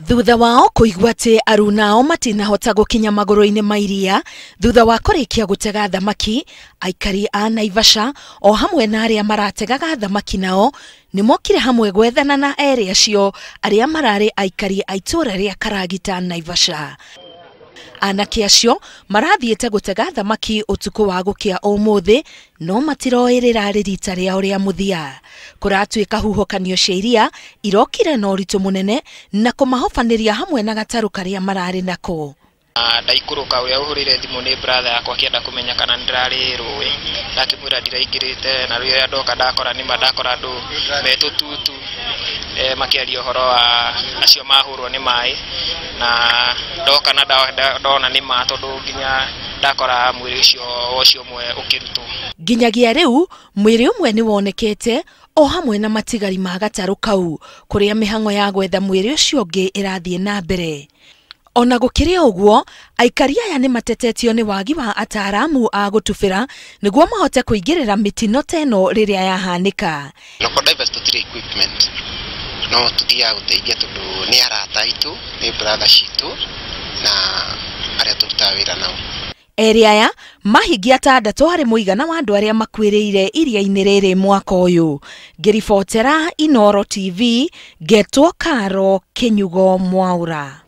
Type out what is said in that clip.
Thutha wao kũigua atĩ aruna ao matinahota gũkinya magũrũ-inĩ ma iria thutha wa kũrĩkia gũtega thamaki, aikari a Naivasha o hamwe na arĩa marategaga thamaki nao nĩ mokire hamwe gwethana na erĩ acio arĩa mararĩ aikari a itũũra rĩa Karagita, Naivasha. Anake acio marathiĩte gũtega thamaki ũtukũ wa gũkĩa ũmũthĩ, no matiroĩ rĩrarĩ rita rĩao rĩa mũthia. Kũratuĩka huhũkanio cia iria irokire na ũritũ mũnene na kũmahobanĩria hamwe na gatarũ karĩa mararĩ nako. Ndaikũrũka, ũrĩa ũhũrĩire thimũ nĩ brother yakwa akĩenda kũmenya kana nĩndĩrarĩ rũĩ. Ndakĩmwĩra ndiraingĩrĩte, na rĩrĩa ndoka ndakora nĩma ndakora andũ me tũtutu makĩaria ũhoro wa acio mahũrwo nĩ maĩ, na ndoka na ndona nĩma, tondũ nginya ndakora mwĩrĩ ũcio wa ũcio ũmwe ũkĩrutwo. Nginyagia rĩu mwĩrĩ ũmwe nĩ wonekete o hamwe na matigari ma gatarũ kau, kũrĩa mĩhang'o ya gwetha mwĩrĩ ũcio ũngĩ ĩrathiĩ na mbere. Ona gũkĩrĩ ũguo, aikari aya nĩ matetetio nĩ wagi wa ataaramu a gũtubĩra nĩguo mahote kũingĩrĩra mĩtino ta ĩno rĩrĩa yahanĩka. Local divers tũtirĩ equipment, no tũthiaga gũteithia tondũ nĩ arata aitũ, nĩ brother citũ na arĩa tũrutaga wĩra nao. Erĩ aya mahingia atandatũ harĩ mũigana wa andũ arĩa makuĩrĩire iria-inĩ rĩrĩ mwaka ũyũ. Ngĩribotera Inooro TV, ngetwo Karo Kĩnyugo Mwaura.